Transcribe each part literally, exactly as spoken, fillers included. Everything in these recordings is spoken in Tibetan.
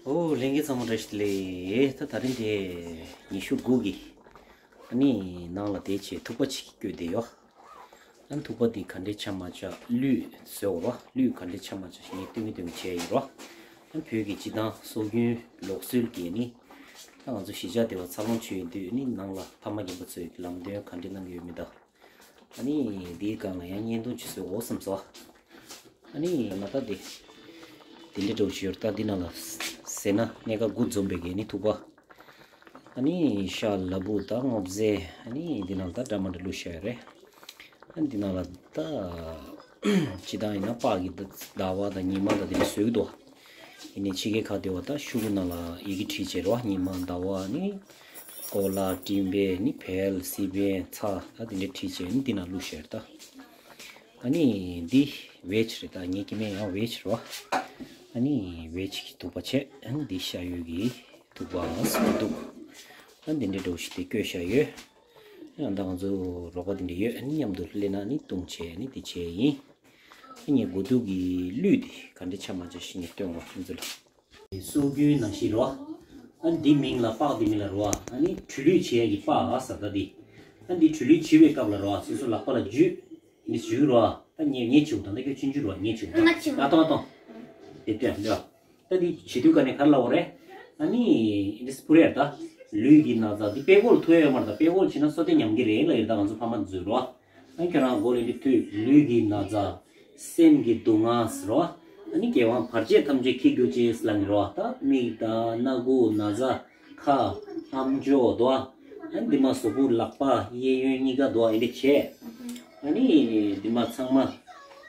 ཨོ་ལྷན་རྒྱས་ཚང་མ་བཀྲ་ཤིས་བདེ་ལེགས། ད་ད་རིང་དེ་ཉི་ཤུ་དགུ་གི་ཨ་ནི་ནང་ལ་དེ་བྱས་ཐུག་པ་ཅིག་བསྐྱོད་བསྡད་ཡོད། ཨ་ནི་ཐུག་པ་འདི་ག་འདྲས་ཆགས་མ་ཆགས་གླུད་བཟོས་འོ་རོ། གླུད་ག་འདྲས་ཆགས་མ་ཆགས་ཞིག་ངས་སྟོན་གི་སྟོན་གི་བྱས་ཡིན་རོ། ཨ་ནི་བོད་ཀྱི་སྤྱི་བཏང་སྲོལ་རྒྱུན་ལུགས་སྲོལ་གྱི་ནི་ད་ང་ཚོ་གཞིས་ཆགས་དེ་བ་འཚར་ལོངས་བྱུང་ཡོང་དུས་ནི་ནང་ལ་ཕ་མ་རྒན་པ་ཚོས་ལམ་སྟོན་ག་འདྲས་གནང་གི་ཡོད་མེད་ད། ཨ་ནི་འདིའི་སྒང་ལ་ཡང་བརྙན་ཐུང་ཅིག་བཟོས་འོ་བསམ་སོང་། ཨ་ནི་ང་ད་འདི་འདི་འདྲས་འདྲ་བོ་ཞིག་ཡོད་རེད། ད་འདི་ནང་ལ་ཟས་སྣ་སྣ་ཁ་དགུ་འཛོམས་པའི་གི་ནི་ཐུག་པ། ཨ་ནི་ཤ་ལ་ཕུག་དང་སྔོ་ཚལ། ཨ་ནི་འདི་ནང་ལ་ད་འདྲ་མི་འདྲ་བླུགས་བཞག་ཡོད་རེད། ཨ་ནི་འདི་ནང་ལ་ད་སྤྱིར་བཏང་ཡིན་ན་སྤགས་ཀྱི་ཟླ་བ་དང་ཉི་མ་དང་དེ་འདྲ་བཟོས་ཀྱི་འདུག་ཡིན་ནའི་ཕྱི་རྒྱལ་ཁག་དེ་བ་ད་ཤོག་གུ་ནང་ལ་ཡི་གེ་བྲིས་བྱས་རེད་བ། ཉི་མ་ཟླ་བ་ནི་གོ་ལ་སྤྲིན་པ་ནི་བལ་སི་པན་ཚ་ད་དེ་འདྲ་བྲིས་བྱས་ནི་འདི་ནང་བླུགས་བཞག་ད། ཨ་ནི་འདི་བེ་ཇི་རེད། ད་ངའི་སྐྱེ་དམན་ཡང་བེ་ཇི་རེད་བ། ཨ་ནི་བེ་ཇི་གི་ཐུག་པ་བྱས། ཨ་ནི་འདི་ཤ་ཡོད་ཀྱི་ཐུག་པ་སུ་འདུག་ཨ་འདི་འདྲ་འདྲ་བོ་ཞིག་དེ་བསྐྱོད་བཞག་ཡོད། ཨ་ད་ང་ཚོ་རོགས་པ་དེ་འདྲ་ཡོད། ཨ་ནི་མཉམ་དུ་སླེབས་ན་ནི་བཏུང་བྱས་ནི་དེ་བྱས་ཡིན། ཨ་ངས་དགུ་ཐུག་གི་གླུད་དེ་ག་འདྲ་ཆགས་མ་ཆགས་ཤིག་ངས་སྟོན་གོ་ཁྱེད་ཚོ་ལ། སྲོལ་རྒྱུན་ནང་བཞིན་རོ། ཨ་འདི་མིང་ལ་སྤགས་འདི་མིང་ལ་རོ། ཨ་ནི་གྲོ་གླུད་བྱེད་ཡ་གི་སྤགས་ཟེར་ད་འདི། ཨ་འདི་གྲོ་གླུད་བྱེད་པའི་སྐབས་ལ་རོ། སོ་སོ་ལག་པ་ལ་འཇུས། ཨ་ནི་འཇུས་རོ། ད་ངས་ངས་བྱེད་འོ། ད་ད་ཁྱོད་ཆུང་ཆུང་རོ། ངས་བྱེད་འོ། ང་བྱེད་འོ། ད་ཐོང་ཐོང་། དེ་ལྟོས་ལྟོས། ད་འདི་བྱེད་དུས་ག་ནས་ག་རེ་ལབ་དགོས་རེད། ཨ་ནི་འདི་སྤུ་རེད་ད། ལུས་ཀྱི་ན་ཚ་འདི་པད་ཀོར་ཐུག་ཡ་ཡོད་མ་རེད། ད་པད་ཀོར་བྱེད་ན་སོ་ལྟས་ཉམས་ཀྱི་རེད་ལབ་ཡོད། ད་ང་ཚོ་ཕ་མ་འཛུལ་རོ། ཨ་ཁྱོད་རང་མགོ་ལ་འདི་ཐུག་ལུས་ཀྱི་ན་ཚ། སེམས་ཀྱི་སྡུག་བསྔལ་ཟེར་རོ། ཨ་ནི་རྐྱེན་བ་བར་ཆད་ཐམས་ཅད་ཁྱེར་གྱུར་ཅིག་ལབ་ནི་རོ། ད་མིག་དང་སྣ་ཁུག་ན་ཚ། ཁ། ཨམ་ཅོག་དོ། ཨ་འདི་མ་གཟུགས་པོ་ལག་པ་གཡས་གཡོན་གཉིས་ཀ་དོ། ཨ་འདི་བྱས། ཨ་ནི་འདི་མ་ཚང་མ།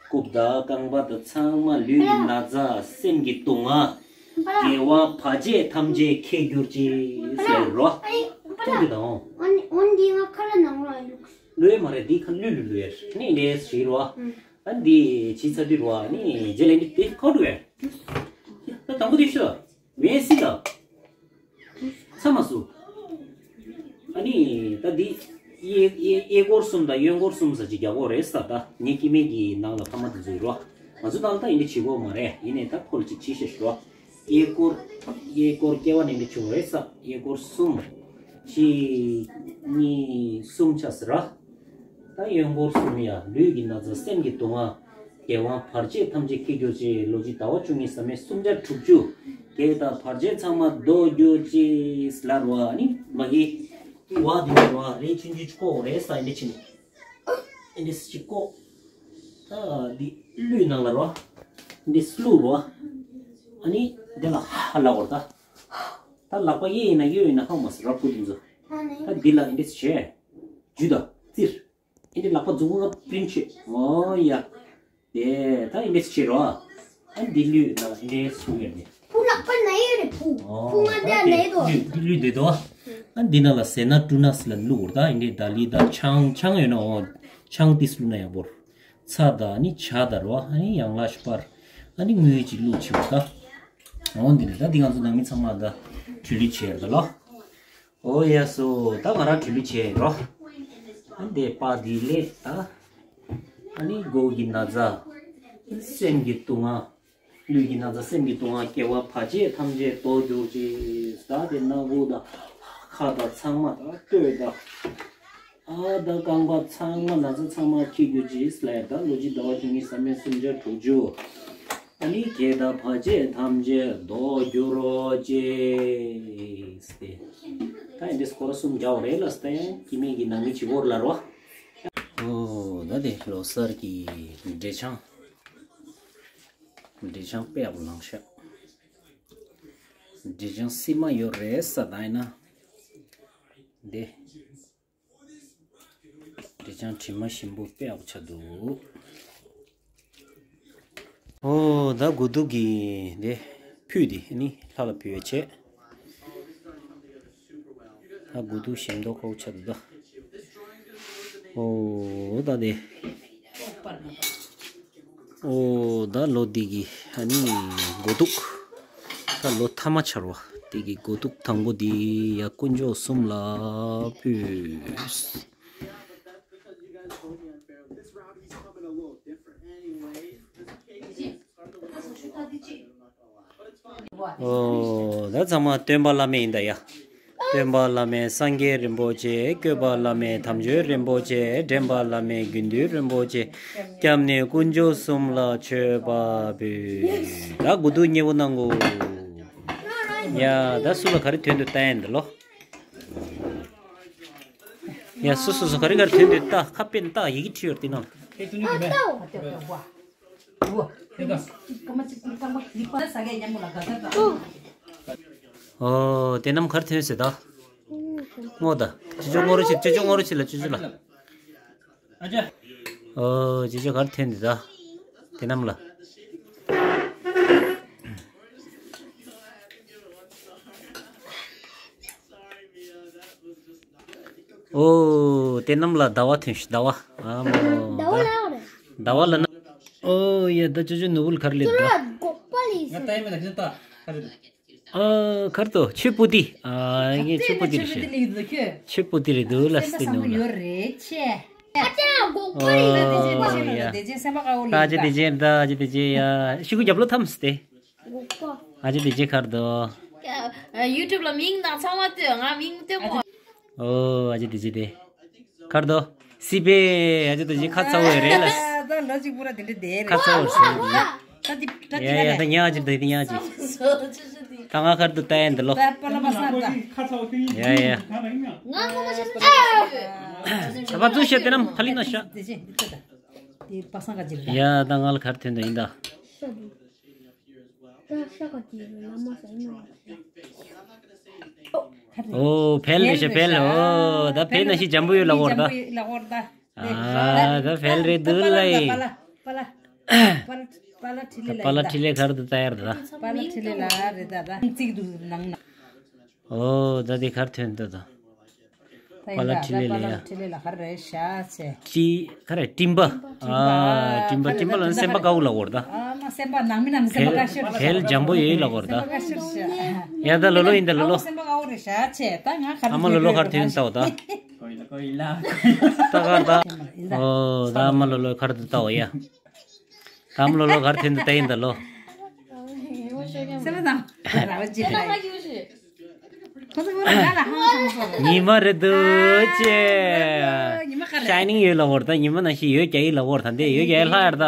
རྐུབ་དང་རྐང་པ་དང་ཚང་མ། ལུས་ཀྱི་ན་ཚ། སེམས་ཀྱི་སྡུག་བསྔལ། རྐྱེན་བ་བར་ཆད་ཐམས་ཅད་ཁྱེར་གྱུར་ཅིག་ཟེར་རོ། ཨ་ནི་འདི་ཁ་ལ་ནང་ལ་ལུགས། ལུས་མ་རེད། འདི་ཁ་ལུས་ལུས་ལུས་ཡར་ནི་ལས་ཞིག་རོ། ཨ་འདི་ཇི་ཚ་དུས་རོ། ཨ་ནི་རྗེས་ལ་འདི་དེ་ཁོ་འགྲོ་ཡ། ད་དང་པོ་དེ་ཤོད། ཝེ་སི་ལ། ཚ་མ་སུ། ཨ་ནི་ད་འདི་གཡས་གཡས་གཡས་སྐོར་གསུམ་དང་གཡོན་སྐོར་གསུམ་ཟེར་ཅིག་རྒྱག་གོ་རེད་ས། ད་ངའི་སྐྱེ་དམན་གྱི་ནང་ལ་ཕ་མ་དེ་ཚོ་ཡོད་རོ། ང་ཚོ་ནང་ལ་ད་ཡིན་འདི་བྱེད་གོ་མ་རེད། ཡིན་ནའི་ད་ཁོ་ལ་ཅིག་བྱེད་ཤེས་ཤོ། གཡས་སྐོར་གཡས་སྐོར་སྐྱེ་བ་ནས་འདི་བྱུང་རེད་ས། གཡས་སྐོར་གསུམ། གཅིག་གཉིས་གསུམ་ཆ་ཟེར་ར། ད་གཡོན་སྐོར་གསུམ་ཡ། ལུས་ཀྱི་ན་ཚ། སེམས་ཀྱི་སྡུག་བསྔལ། རྐྱེན་བ་བར་ཆད་ཐམས་ཅད་ཁྱེར་གྱུར་ཅིག་ལོ་གཅིག་ཟླ་བ་བཅུ་གཉིས་ཟ་མ་སུམ་བརྒྱ་དྲུག་ཅུ། བགེགས་དང་བར་ཆད་ཚང་མ་བཟློག་གྱུར་ཅིག་ལབ་རོ། ཨ་ནི་མ་གི་བ་དེ་ནི་རོ། རེ་ཆུང་ཆུང་ཅིག་བཀོག་རེ་ས། ཨ་ནི་ཕྱིན། ཨ་ནི་ཅིག་བཀོག་ད་འདི་གླུད་ནང་ལ་རོ། འདི་བླུགས་རོ། ཨ་ནི་དེ་ལ་ཧ་ལབ་དགོས་རེད་ད། ད་ལག་པ་གཡས་ཡིན་ན་གཡོན་ཡིན་ན་ཧ་མ་སི་ར་ཀུ་དེ་ཚོ། ད་འདི་ལ་ཨ་ནི་བྱས། འཇུ་ད་བཙིར། ཨེ་འདྲ་ལག་པ་མཛུབ་གུ་ང་པྲིན་ཆེ། ཨོ་ཡ། དེ་ད་ཨེ་འདྲ་ཆེ་རོ། ཨ་འདི་ལུས་ན་ཨེ་འདྲ་སུ་ཡོད་ནི། བུ་ལག་པ་ན་ཡོད་རེད་བུ། ཨོ་བུ་ང་ད་དེ་ན་ཡོད་དོ། ལུས་ལུས་དེ་དོ། ཨ་འདི་ན་ལ་ཟས་སྣ་བཀྲུ་ན་སི་ལ་བླུགས་ར། ད་ཨེ་འདྲ་ད་ལི་ད་ཆང་ཆང་ཡོད་ན་ཨོ་ཆང་ཏིས་བླུགས་ན་ཡག་པོ་ར། ཚྭ་ད་ནི་ཇ་ད་རོ། ཨ་ནི་ཡང་ལ་ཤ་པར། ཨ་ནི་དངུལ་ཅིག་བླུགས་ཆེ་བ་ད། ཨོ་འདི་ནི་ད་འདི་ང་ཚོ་ནང་མི་ཚང་མ་ད་ཁྲུས་ལི་བྱས་ར་ད་ལོ། ཨོ་ཡ་སོ། ད་ང་རང་ཁྲུས་ལི་བྱས་རོ། ཨ་འདི་པ་འདི་ལས་ད། ཨ་ནི་མགོ་གི་ན་ཚ། སེམས་ཀྱི་སྡུག་བསྔལ། ལུས་ཀྱི་ན་ཚ་སེམས་ཀྱི་སྡུག་བསྔལ། རྐྱེན་བ་བར་ཆད་ཐམས་ཅད་བཟློག་གྱུར་ཅིག་ད་དེ་སྣ་བུག་དང་། ཁ་དང་ཚང་མ་དང་ལྟོས་དང་། ཨ་ད་རྐང་པ་ཚང་མ་ན་ཚ་ཚང་མ་ཁྱེར་གྱུར་ཅིག་ལ་ཡ། ད་ལོ་གཅིག་ཟླ་བ་བཅུ་གཉིས་ཟ་མ་སུམ་བརྒྱ་དྲུག་ཅུ། ཨ་ནི་བགེགས་དང་བར་ཆད་ཐམས་ཅད་བཟློག་གྱུར་ཅིག་ཟེར། ད་ཨེ་འདྲས་སྐོར་གསུམ་རྒྱག་རེད་ལ་ཟེར། ད་ཡང་སྐྱེ་དམན་གྱི་ནང་མི་གཅིག་པོ་ལ་རོ། ཨོ་ད་དེ་ལོ་གསར་གྱི་འབྲས་ཆང་། འབྲས་ཆང་དཔེ་ཡག་པོ་ལངས་ཤག་འབྲས་ཆང་སི་མ་ཡོད་རེད་ས། ད་ཡིན་ན་འདི། འབྲས་ཆང་དྲི་མ་ཞིམ་པོ་དཔེ་ཡག་པོ་ཆགས་འདུག་ཨོ་ད་དགུ་ཐུག་གི་འདི་ཕུད་འདི་ནི་ལྷ་ལ་ཕུལ་བའི་ཆེད། ད་དགུ་ཐུག་ཞིམ་མདོག་ཁ་པོ་ཆགས་འདུག་ད། ཨོ་ད་འདི། ཨོ་ད་ལོ་འདི་གི་ཨ་ནི་དགུ་ཐུག་ད་ལོ་ཐ་མ་ཆར་བ་འདི་གི་དགུ་ཐུག་དང་པོ་འདི་ཡ་དཀོན་མཆོག་གསུམ་ལ་ཕུལ། ཨོ། ད་ཚང་མ་སྟོན་པ་བླ་མེད་ཡིན་ད་ཡ། སྟོན་པ་བླ་མེད་སངས་རྒྱས་རིན་པོ་ཆེ། བཀོད་པ་བླ་མེད་དམ་ཆོས་རིན་པོ་ཆེ། འདྲེན་པ་བླ་མེད་དགེ་འདུན་རིན་པོ་ཆེ། སྐྱབས་གནས་དཀོན་མཆོག་གསུམ་ལ་མཆོད་པ་འབུལ། ད་དགུ་ཐུག་མཉེས་པོ་གནང་གོ། ཡ། ད་སུ་ལ་ག་རེ་ཐོན་འདུག་ལྟ་ཡ་འདི་ལོ། ཡ། སུ་སུ་སུ་ག་རེ་ག་རེ་ཐོན་འདུག་ལྟ། ཁ་དཔེ་ལྟ། ཡི་གེ་བྲིས་ཡོད་དེ་ནང་། ཨོ། དེ་རྣམས་གར་ཐོན་ཟེར་ད། ངོ་ད། ཅོ་ཅོ་ངོ་རུ་ཆེ། ཅོ་ཅོ་ངོ་རུ་ཆེ་ལ། ཅོ་ཅོ་ལ། ཨོ། ཅོ་ཅོ་གར་ཐོན་འདི་ད། དེ་རྣམས་ལ། ཨོ། དེ་རྣམས་ལ་ཟླ་བ་ཐོན་ཤག་ཟླ་བ། ཨ་མོ། ཟླ་བ་ལ་ཟླ་བ་ལ་ན། ཨོ་ཡ། ད་ཅོ་ཅོ་ནོར་བུ་ལ་གར་སླེབས་ད། ང་ལྟ་ཡི་མེད་ད། ཁྱེད་ལྟ། ག་རེ་ད། ཨ། གར་དོ། ཆོས་པོ་ཏི། ཨ། ངས་ཆོས་པོ་ཏི་རེད་ཤག་ཆོས་པོ་ཏི་རེད་འདུག་ལ་སྟེ་ནོར་བུ་ལ། ཨོ་ཡ། ད་ཅི་དེ་ཅི་ད་ཅི་དེ་ཅི་ཡ། ཤི་གུ་རྒྱབ་ལོ་ཐམས་ཏེ། ཨ་ཅི་དེ་ཅི་གར་དོ། ཡུ་ཊུབ་ལ་མིང་དང་ཚང་མ་ལྟོས། ང་མིང་ལྟོས་མོ། ཨོ། ཨ་ཅི་དེ་ཅི་དེ། གར་དོ། སི་པེ། ཨ་ཅི་དེ་ཅི་ཁ་ཚ་བོ་རེད་ལ། ད་ལོ་གཅིག་པུ་ར་དེ་འདྲ་དེ་རེད། ཁ་ཚ་བོ་རེད། ད་དེ་ད་དེ་ཡ་ཡ། ད་ཉག་ཅིག་ད་དེ་ཉག་ཅིག་ད་ང་གར་དུ་ལྟ་ཡ་འདི་ལོ། ད་པ་ལ་པ་སང་ད། ཡ་ཡ། ང་ངོ་མ་ཤེས་སོང་། ད་པ་ཚུ་བཤད་དེ་རྣམས་ཕ་ལི་ན་ཤ། དེ་ཅི་འདི་ལྟ་ད། དེ་པ་སང་ག་ཅི་རེད་ད། ཡ། ད་ང་ལ་གར་ཐོན་དོ་ཡིན་ད། ཤ་དེ། ད་ཤ་ག་དེ་ལ་མ་ཟ་ཡིན་ན། ཨོ། བལ་རེད་ཤག་བལ། ཨོ། ད་བལ་ན་ཤི་འཇམ་པོ་ཡོད་ལ་འོར་ད། ལ་འོར་ད། ཨ། ད་བལ་རེད་འདུག་ལ་ཡིན། པ་ལ་པ་ལ་པ་ལ་ཕྲི་ལེ་ལ། པ་ལ་ཕྲི་ལེ་གར་དུ་ལྟ་ཡར་ད། པ་ལ་ཕྲི་ལེ་ལ་རེད་ད། ད་ཚིག་འདུག་ནང་ན། ཨོ། ད་དེ་གར་ཐོན་ད་ད། པ་ལ་ཕྲི་ལེ་ལ་ཡ། པ་ལ་ཕྲི་ལེ་ལ་གར་རེད་ཤག་ཚེ། ཀྲི། ག་རེ། སྤྲིན་པ། ཨ། སྤྲིན་པ། སྤྲིན་པ་ལ་སེམས་པ་དཀར་པོ་ལ་འོར་ད། ཨ་མ་སེམས་པ་ནང་མི་ནང་སེམས་པ་དཀར་ཤོས་ཤག་བལ་འཇམ་པོ་ཡོད་ལ་འོར་ད། སེམས་པ་དཀར་ཤོས་ཤག་ཡ། ད་ལོ་ལོ་ཡིན་ད་ལོ་ལོ། སེམས་པ་དཀར་པོ་རེད་ཤག་ཚེ། ད་ང་གར་ཨ་མ་ལོ་ལོ་གར་ཐོན་ད་འོ་ད། ད་གར་ད། ཨོ། ད་ཨ་མ་ལོ་ལོ་གར་དུ་ལྟ་འོ་ཡ། ད་ཨ་མ་ལོ་ལོ་གར་ཐོན་དུ་ལྟ་ཡིན་ད་ལོ། སེམས་པ་དང་། ཉི་མ་རེད་འདུག་ཅེ། ཉི་མ་ག་རེ། ཤའི་ནིང་ཡོད་ལ་འོར་ད། ཉི་མ་ནང་བཞིན་འོད་རྒྱག་ཡིན་ལ་འོར་ད། འདི་འོད་རྒྱག་ཡིན་ལྷག་ཡར་ད།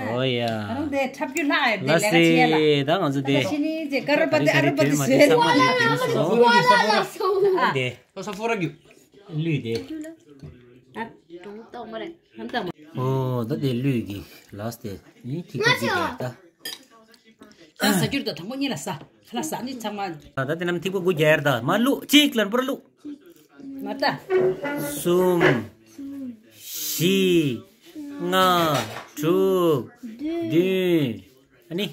ཨོ་ཡ། ད་རུང་དེ་འཁྲབ་རྒྱུ་ལྷག་ཡར་དེ་ལ་ལས་ཀ་བྱེད་ཡ་ལ། སི་ད་ང་ཚོ་དེ། ད་ཤི་ནི་ཅེ་ཀ་ར་པ་དེ་ཨ་ར་པ་དེ་ཟེར་བ་ལ་ང་ཚོ་ཨ་དེ། ད་ས་ཕོ་ར་རྒྱུ། ལུས་དེ། ཨ་གྲོང་ཏོག་མ་རེད། ཧམ་ཏ་མ། ཨོ་ད་དེ་ལུས་ཀྱི་ལ་སྟེ་ནི་ཐིག་པ་ཅིག་རེད་ད། ད་ཟ་རྒྱུར་ད་དང་པོ་གཉིད་ལ་ཟ། ཁ་ལག་ཟ་ནི་ཚང་མ། ད་ད་དེ་རྣམས་ཐིག་པ་དགུ་རྒྱག་ཡར་ད། མ་བླུག་གཅིག་ལན་པོ་ར་བླུག་མ་ལྟ། གསུམ། བཞི། ལྔ། དྲུག་བདུན། ཨ་ནི།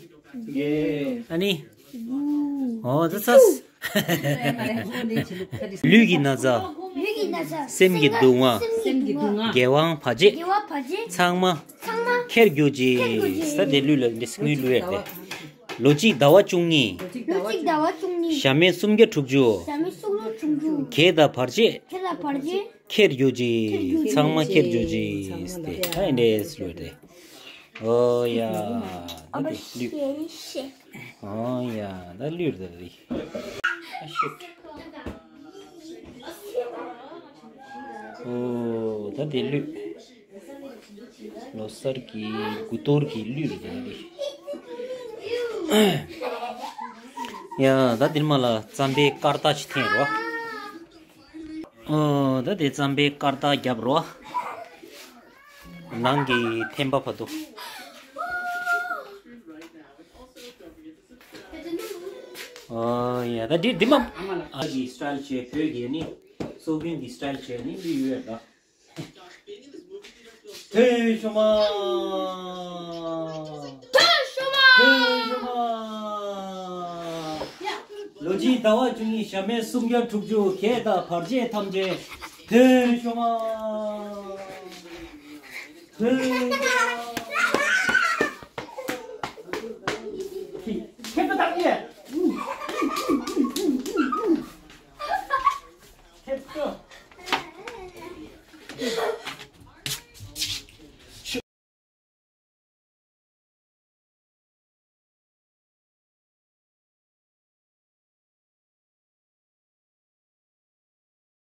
ཨ་ནི། ཨོ་ད་ཚ། ལུས་ཀྱི་ན་ཚ། ལུས་ཀྱི་ན་ཚ། སེམས་ཀྱི་སྡུག་བསྔལ། སེམས་ཀྱི་སྡུག་བསྔལ། དགེ་བའང་བར་ཆད། དགེ་བ་བར་ཆད། ཚང་མ། ཚང་མ། ཁྱེར་གྱུར་ཅིག་ཁྱེར་གྱུར་ཅིག་ས་དེ་ལུས་ལ་འདི་སྔོན་ལུས་ཡར་དེ། ལོ་གཅིག་ཟླ་བ་བཅུ་གཉིས། ལོ་གཅིག་ཟླ་བ་བཅུ་གཉིས། ཞག་མེད་སུམ་བརྒྱ་དྲུག་ཅུ། ཞག་མེད་སུམ་བརྒྱ་དྲུག་ཅུ། བགེགས་དང་བར་ཆད། བགེགས་དང་བར་ཆད། ཁྱེར་གྱུར་ཅིག་ཁྱེར་གྱུར་ཅིག་ཚང་མ་ཁྱེར་གྱུར་ཅིག་ཚང་མ་ལ་ཟེར་ཏེ། ཨ་འདྲས་ལུས་རེད། ཨོ་ཡ། ད་དེ་ལུས། ཨོ་ཡ། ད་ལུས་རེད་རེད། ཨ་ཤུད། ཨོ་ད་དེ་ལུས། ལོ་གསར་གྱི་དགུ་གཏོར་གྱི་གླུད་རེད་དེ། ཡ་ད་འདིར་མ་ལ་རྩམ་པའི་སྐར་རྟགས་ཅིག་འཐེན་རོགས། ཨོ་ད་དེ་རྩམ་པའི་སྐར་རྟགས་རྒྱབ་རོགས། ནང་གི་འཐེན་པ་བར་དུ། ཨོ་ཡ་ད་འདི་འདི་མ། ཨ་གི་སི་ཊལ་བྱས། བོད་ཀྱི་ནི་སྲོལ་རྒྱུན་གྱི་སི་ཊལ་བྱས་ནི་འདི་ཡོད་ད། ཐོན་ཤོག་མ། ཐོན་ཤོག་མ། ཐོན་ཤོག་མ། ལོ་གཅིག་ཟླ་བ་བཅུ་གཉིས། ཞག་མེད་སུམ་བརྒྱ་དྲུག་ཅུ། བགེགས་དང་བར་ཆད་ཐམས་ཅད་ཐོན་ཤོག་མ། ཐོན་ཤོག་མ།